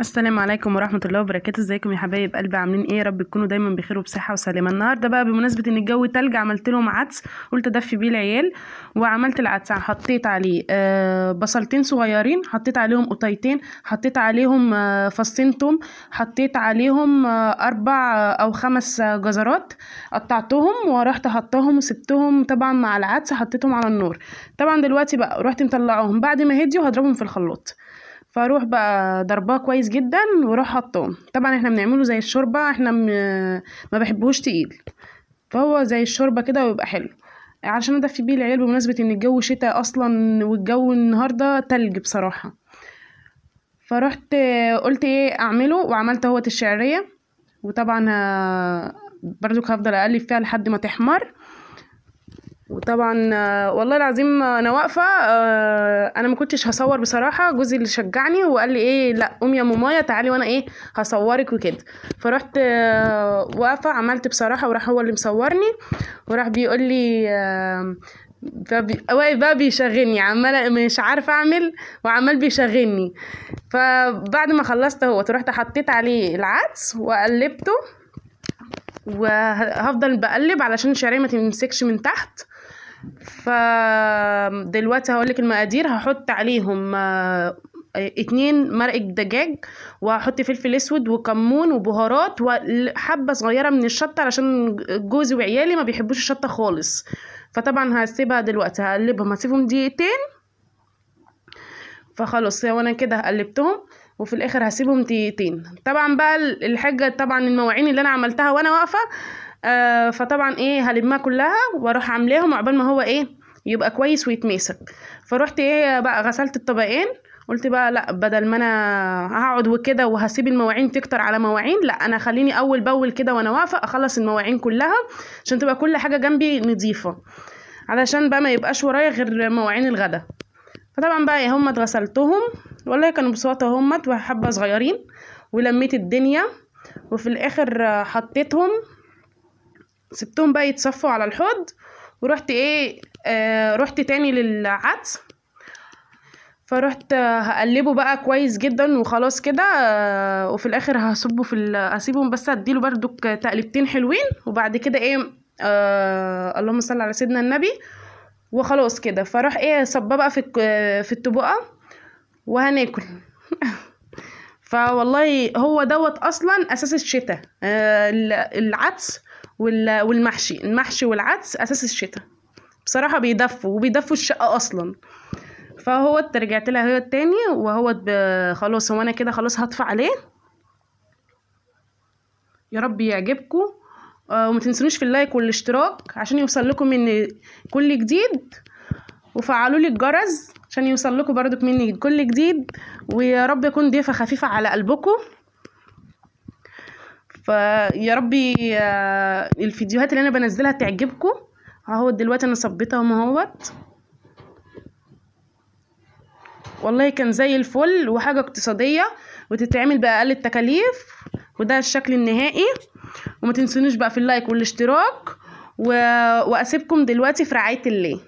السلام عليكم ورحمة الله وبركاته. ازيكم يا حبايب قلبي؟ عاملين ايه؟ يا رب تكونوا دايما بخير وبصحه وسلامه. النهارده بقى بمناسبة ان الجو تلج عملت لهم عدس، قلت ادفي بيه العيال. وعملت العدس، حطيت عليه بصلتين صغيرين، حطيت عليهم قطيتين، حطيت عليهم فصين توم، حطيت عليهم 4 او 5 جزرات قطعتهم ورحت حطاهم وسبتهم طبعا مع العدس، حطيتهم على النار. طبعا دلوقتي بقى رحت مطلعاهم بعد ما هديوا هضربهم في الخلاط، فاروح بقى ضرباه كويس جدا واروح حطاه. طبعا احنا بنعمله زي الشوربة، احنا ما بحبهوش تقيل، فهو زي الشوربة كده ويبقى حلو عشان ادفي بيه العيال، بمناسبة ان الجو شتاء اصلا والجو النهارده تلج بصراحة. فرحت قلت ايه اعمله، وعملت اهوت الشعرية، وطبعا برضو هفضل اقلب فيها لحد ما تحمر. وطبعا والله العظيم انا واقفة، انا ما كنتش هصور بصراحة، جوزي اللي شجعني وقال لي ايه لا قومي يا مامايا تعالي وانا ايه هصورك وكده. فرحت واقفة عملت بصراحة، وراح هو اللي مصورني وراح بيقول لي واقف بقى بيشغلني، عماله مش عارفه اعمل وعمال بيشغلني. فبعد ما خلصت اهوت رحت حطيت عليه العدس وقلبته، وهفضل بقلب علشان الشعرية ما تمسكش من تحت. فدلوقتي هقولك المقادير. هحط عليهم 2 مرقة دجاج، وهحط فلفل اسود وكمون وبهارات وحبة صغيرة من الشطة علشان جوزي وعيالي ما بيحبوش الشطة خالص. فطبعا هسيبها دلوقتي هقلبهم، هسيبهم دقيقتين. فخلاص وانا كده قلبتهم، وفي الاخر هسيبهم دقيقتين. طبعا بقى الحاجة طبعا المواعين اللي انا عملتها وانا واقفة، فطبعا ايه هلمها كلها واروح عاملاهم عقبال ما هو ايه يبقى كويس ويتماسك. فروحت ايه بقى غسلت الطبقين، قلت بقى لا بدل ما انا هقعد وكده وهسيب المواعين تكتر على مواعين، لا انا خليني اول باول كده وانا واقفة اخلص المواعين كلها عشان تبقى كل حاجة جنبي نظيفة، علشان بقى ما يبقاش ورايا غير مواعين الغدا. فطبعا بقى ايه هم اتغسلتهم والله كانوا بساطة هم وحبه صغيرين، ولميت الدنيا، وفي الاخر حطيتهم سبتهم بقى يتصفوا على الحوض. ورحت ايه رحت تاني للعدس، فرحت هقلبه بقى كويس جدا وخلاص كده. وفي الاخر هصبه في هسيبهم بس اديله بردك تقلبتين حلوين، وبعد كده ايه اللهم صل على سيدنا النبي وخلاص كده. فاروح ايه صباه بقى في الطبقة وهناكل. فوالله هو دوت اصلا اساس الشتاء، العدس والمحشي، المحشي والعدس اساس الشتاء بصراحة، بيدفوا وبيدفوا الشقة اصلا. فهو رجعت لها هي التاني وهو خلاص هو انا كده خلاص هطفي عليه. يا رب يعجبكم، وما تنسونيش في ال like والاشتراك عشان يوصل لكم من كل جديد، وفعلوا لي الجرس عشان يوصل لكم برضك مني كل جديد. ويا رب يكون ضيفه خفيفة على قلبكم. فيا ربي الفيديوهات اللي انا بنزلها تعجبكم. اهو دلوقتي انا صبيتها اهوت، والله كان زي الفل وحاجه اقتصادية وتتعمل باقل التكاليف. وده الشكل النهائي. وما تنسونيش بقى في ال like والاشتراك، واسيبكم دلوقتي في رعاية الله.